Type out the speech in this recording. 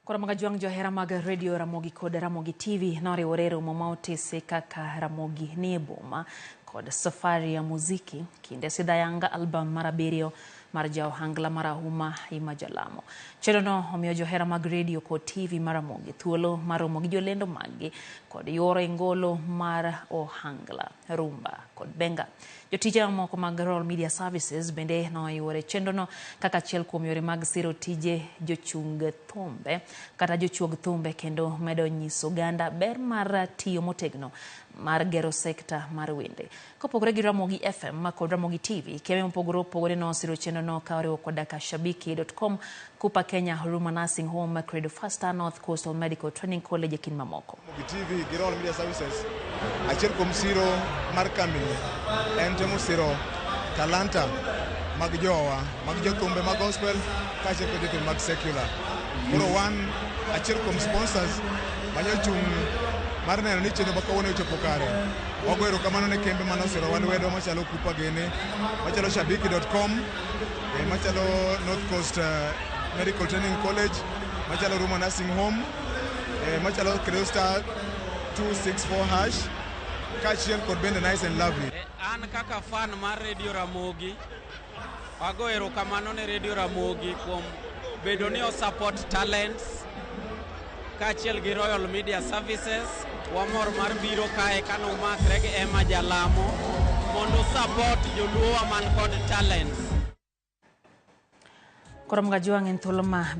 Koro mag ajwang' johera mag Radio Ramogi kod Ramogi TV noriwore e romo ma otese kaka Ramogi nie boma kod Safari ya Muziki kinde sidhayanga albam mar abiriyo mar ja ohangla marahuma Emma Jalamo. Chenrono omiyo johera mag radio kod TV mar Ramogi thuolo mar romo gi jolendo maggi kod yuoro e ngolo mar ohangla, rumba kod benga. Jotije mamoko mag Royal Media Services bende noyuore e chenrono kaka achiel kuom yore mag siro tije jochung thumbe kata jochuog thumbe kendo medo nyiso oganda ber mar tiyo motegno mar gero sekta mar wende. Kopogore gi Ramogi FM kod Ramogi TV, kembe mopogore opogore nosiro chenrono ka oriwo koda ka Shabiki.com, Kupa Kenya, Huruma Nursing Home, Credo Faster, North Coastal Medical Training College e kind mamoko. Ramogi TV gi Royal Media Services achiel kuom siro mar kambini en temo siro talanta mag jowa mag jothumbe mag gospel kaachiel kod jothumbe mag secular. Koro wan achiel kuom sponsors manyochung' mar neno ni chenro ma kawuono ochopo kare. Wago erokamano ne kembe mane osirowa lwedo machalo Kupa gini, machalo Shabiki.com, machalo North Coast Medical Training College, machalo Ruma Nursing Home, machalo Credo Star 264 hash, kaachiel kod bende Nice and Lovely. An kaka fan mar Radio Ramogi, wago erokamano ne Radio Ramogi kuom bedo ni o support talents kaachiel gi Royal Media Services. Wamor mar biro kae kanomakre gi Emma Jalamo mondo support joluowa man kod talents. Koro mga jwang' en thuolo ma